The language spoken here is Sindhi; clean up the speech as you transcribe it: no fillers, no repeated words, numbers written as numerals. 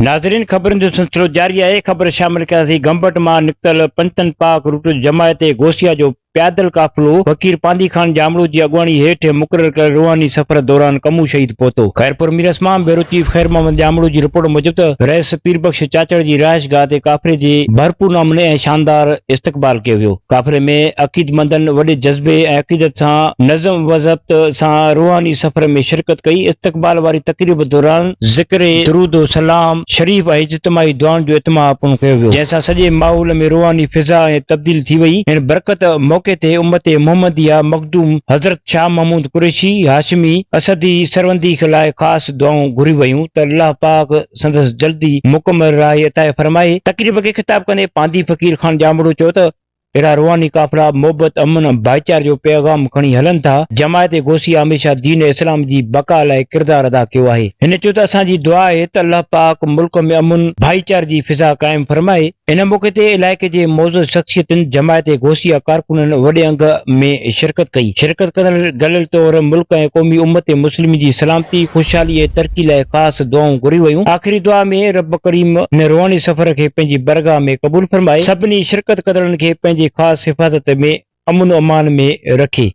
ناظرين خبرن جو سلسلو جاري آهي خبر شامل ڪياسين گمبٽ مان نڪتل پنجتن پاڪ روٽ جماعت غوثيه جو پيادل قافلو فقير پانڌي خان ڄامڙو جي اڳواڻي هيٺ مقرر ڪيل روحاني سفر دوران ڪمو شهيد پهتو. خيرپور ميرس مان بيورو چيف خير محمد ڄامڙو جي رپورٽ موجب ته رئيس پير بخش چاچڙ جي رهائشگاهه تي قافلي جي ڀرپور نموني ۽ شاندار استقبال ڪيو ويو. قافلي ۾ عقيدمندن وڏي جذبي ۽ عقيدت سان نظم وضبط سان روحاني سفر ۾ شرڪت ڪئي. استقبال واري تقريب دوران ذڪر، درود و سلام شريف ۽ اجتماعي دعائن جو اهتمام پڻ ڪيو ويو، جنهن سان سڄي ماحول ۾ روحاني فضا ۽ تبديل ٿي وئي. هن برڪت موقعي تي امت محمديه مخدوم حضرت شاهه محمود قريشي هاشمي اسدي سروندي لاء خاص دعائون گهريون ويون ته الله پاڪ سندس جلدي مڪمل راهي عطا فرمائي. تقريب کي خطاب ڪندي پانڌي فقير خان ڄامڙو چيو ته اهڙا روحاني قافلا محبت، امن ۽ ڀائيچاري جو پيغام کڻي هلن ٿا. جماعت غوثيه هميشه دين اسلام جي بقا لاء ڪردار ادا ڪيو آهي. هن چيو ته اسان جي دعا آهي ته الله پاڪ ملڪ ۾ امن، ڀائيچاري جي فضا قائم فرمائي. ان موقعي تي علائقي جي معزز شخصيتن، جماعت غوثيه ڪارڪنن وڏي انگ ۾ شرڪت ڪئي. شرڪت ڪندڙ گڏيل طور ملڪ ۽ قومي امت مسلمين جي سلامتي، خوشحالي ۽ ترقي لاء خاص دعائون گهريون ويون. آخري دعا ۾ رب ڪريم هن روحاني سفر کي پنهنجي برگاهه ۾ قبول فرمائي سڀني شرڪت ڪندڙن کي پنهنجي خاص حفاظت ۾ امن و امان ۾ رکي.